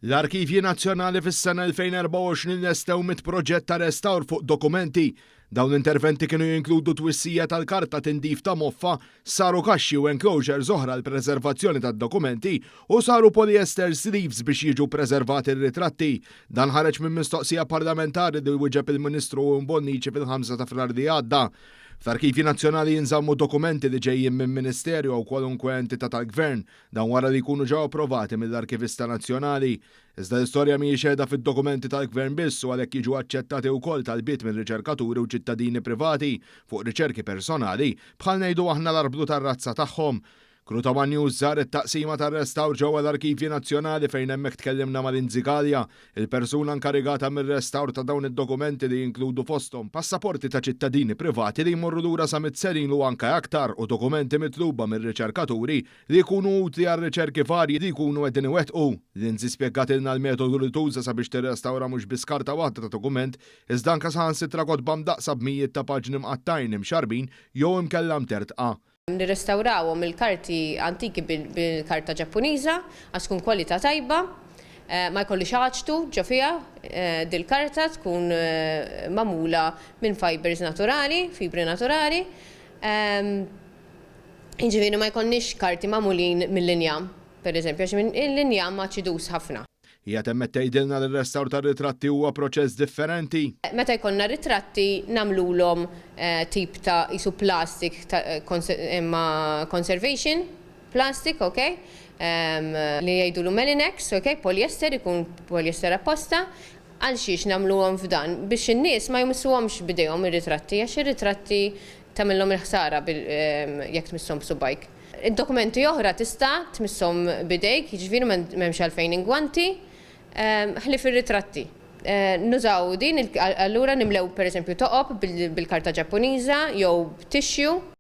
L-Arkivji Nazzjonali fis-sena 2024 lestew mit proġett ta' restawr fuq dokumenti. Dawn l-interventi kienu jinkludu twissija tal-karta, tindif ta' moffa, saru kaxxi u enclosures oħra għall-preservazzjoni tad-dokumenti u saru polyester sleeves biex jiġu preservati r-ritratti. Dan ħareġ minn mistoqsija parlamentari li wieġeb il-Ministru Owen Bonnici fil-5 ta' Frar li għadda. Fl-Arkivji Nazzjonali jinżammu dokumenti li ġejjin minn Ministeru jew kwalunkwe entità tal-Gvern. Dan wara li jkunu ġew approvati mill-Arkivista Nazzjonali. Iżda l-istorja mhijiex qiegħda fid-dokumenti tal-Gvern biss u għalhekk jiġu aċċettati wkoll talbiet minn riċerkaturi u ċittadini privati fuq riċerki personali, bħal ngħidu aħna l-arblu tar-razza tagħhom. Crew ta' one News żar it-taqsima tar-restawr ġewwa l-Arkivji Nazzjonali fejn hemmhekk tkellimna ma' Lindsay Galea, il-persuna inkarigata mir-restawr ta' dawn id-dokumenti li jinkludu fosthom passaporti ta' ċittadini privati li jmorru lura sa mit-senin u anke aktar u dokumenti mitluba mir-riċerkaturi li jkunu utli għar-riċerki varji li jkunu qegħdin iwettqu. Lindsay spjegatilna l-metodu li tuża sabiex tirrestawra mhux biss karta waħda ta' dokument iżda anke saħansitra kotba mdaqqsa b'mijiet ta' paġni mqattgħin, imxarrbin jew imkella mtertqa. Nirrestawrawhom il-karti antiki bil-karta Ġappuniża għax tkun kwalità tajba, ma jkollhiex aċtu ġo fiha dil-karta tkun magħmula minn fibers naturali, fibri naturali. Jiġifieri ma jkollniex karti magħmulin mill-injam, pereżempju, għax l-injam aċiduż ħafna. Hija temmet tgħidilna li r-restawr tar-ritratti huwa proċess differenti. Meta jkollna ritratti nagħmlulhom tip ta' qisu plastic ta' imma conservation plastic, ok, li jgħidulu Melinex, ok, polyester, ikun polyester apposta. Għal xiex nagħmluhom f'dan? Biex in-nies ma jmissuhomx b'idejhom ir-ritratti għax ir-ritratti tagħmilhom il-ħsara jekk tmisshom b'subgħajk. Id-dokumenti oħra tista' tmisshom b'idejk, jiġifieri m'hemmx għalfejn ingwanti, ħlief ir-ritratti. Nużaw din, allura nimlew pereżempju toqob bil-karta Ġappuniża jew b'tissue.